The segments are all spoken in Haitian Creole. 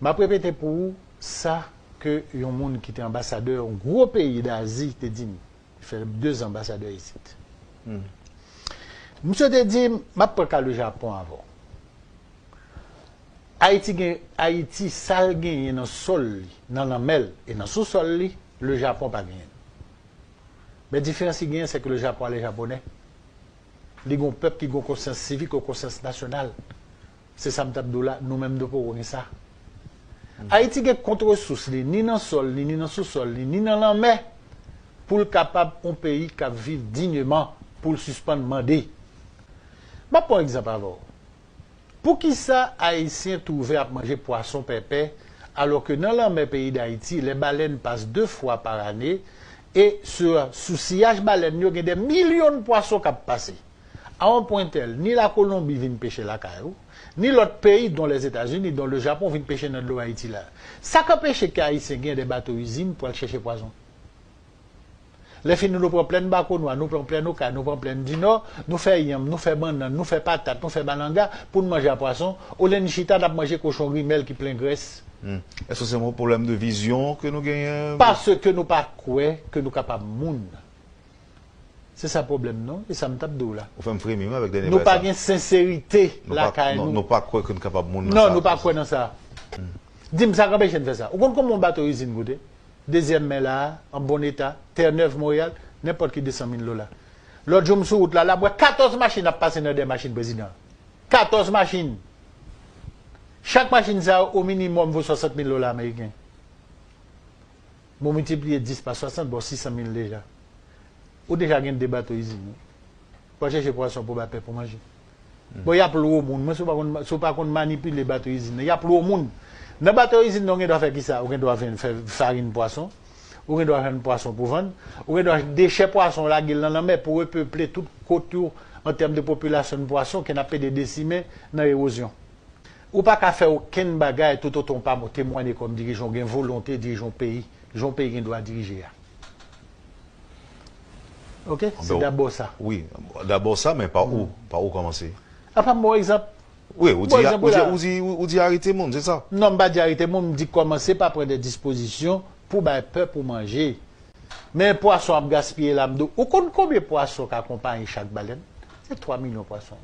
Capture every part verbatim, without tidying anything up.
M ap repete pou ou sa ke yon moun ki te anbasadè yon gwo peyi Dazi te di m. Li fè de zan anbasadè isit. Misye te di m, m ap pran ka le Japon avè w. Ayiti gen, Ayiti, sa l genyen nan sòl li, nan lanmè l e nan sousòl li, le Japon pa genyen l. Men diferans ki genyen, se ke le Japon a les Japonais. Li gen yon pèp ki gen yon konsyans sivik, yon konsyans nasyonal. Se sa m t ap di w la, nou menm nou poko gen sa. Ayiti gen kont resous li, ni nan sòl li, ni nan sousòl li, ni nan lanmè, pou l kapab yon peyi k ap viv dinyeman, pou l sispann mande. M ap pran yon egzanp avè w. Poukisa Ayisyen twouve ap manje pwason pèpè, alò ke nan lanmè peyi Dayiti, les baleines passent deux fois par année, e sou, sou siyaj balèn yo, gen de milyon pwason k ap pase? A yon pwen tèl, ni Lakolonbi vin peche lakay ou, ni lòt peyi, dont les États-Unis, dont le Japon, vin peche nan dlo Ayiti la. Sa k anpeche ke Ayisyen gen de bato izin pou al chèche pwason? Lè fini, nou pran plèn Bakonwa, nou pran plèn Okay, nou pran plèn Dinò, nou fè yanm, nou fè bannann, nou fè patat, nou fè malanga pou n manje a pwason, olye n chita n ap manje kochon grimèl ki plen grès. Hmm. Èske se yon pwoblèm de vizyon ke nou genyen? Paske nou pa kwè ke nou kapab moun. Se sa pwoblèm nou, e sa m t ap di w la. Ou fè m fremi, wi, avèk dènye bagay sa. Nou pa gen senserite lakay nou. Nou pa kwè ke n kapab moun nan sa. Non, nou pa kwè nan sa. Hmm. Di m sa k anpeche n fè sa. Ou konn konbyen yon bato izin koute? Dezyèm men la a, an bon eta, Terre-Neuve, Montréal, nenpòt ki de san mil dola. Lòt jou m sou wout la, la m wè katòz machin ap pase nan dèyè machin prezidan an. Katòz machin! Chak machin sa yo, o minimòm, vo swasant mil dola ameriken. Bon, miltipliye dis pa swasant, bon, sis san mil deja. Ou deja gen de bato izin, wi. Pou al chèche pwason pou ba pèp ou manje. Bon, y ap lwe moun. Mwen, si w pa konn, si w pa konn manipile bato izin nan, y ap lwe moun. Nan bato izin nan, ou gen dwa fè kisa? Ou gen dwa fè, fè farin pwason. Ou gen dwa vann pwason pou vann. Ou gen dwa dechè pwason, lage l nan lanmè pou repeple tout kot yo an tèm de popilasyon pwason ke n ap pede desime nan ewozyon. Ou pa ka fè okenn bagay toutotan w pa temwanye kòm dirijan, w gen volonte dirije yon peyi, jan yon peyi gen dwa dirije a. Oke? Se dabò sa. Wi, dabò sa, men pa ou, pa ou kòmanse. Apa m ba w egzanp? Wi, ou di, ou di, ou di, ou di arete moun, se sa? Non, m pa di arete moun, m di kòmanse pa pran de dispozisyon pou bay pèp ou manje. Men pwason ap gaspiye la, m di w, ou konn konbyen pwason k akonpaye chak balèn? Se twa milyon pwason.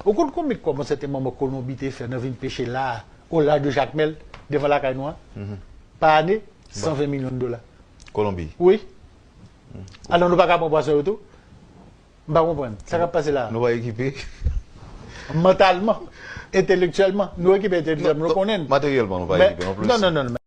Ou konn konbyen kòb yon sèten manman Kolonbi te fè nan vin peche la, o laj de Jakmèl, devan lakay nou an? Pa ane, san ven milyon dola. Kolonbi? Wi. Alò nou pa ka pran pwason yo tou? M pa konprann. Sa k ap pase la a? Nou pa ekipe? Mantalman, entelektyèlman, nou ekipe entelektyèlman, nou konnen. Materyèlman, nou pa ekipe non plis. Non, non, non, non.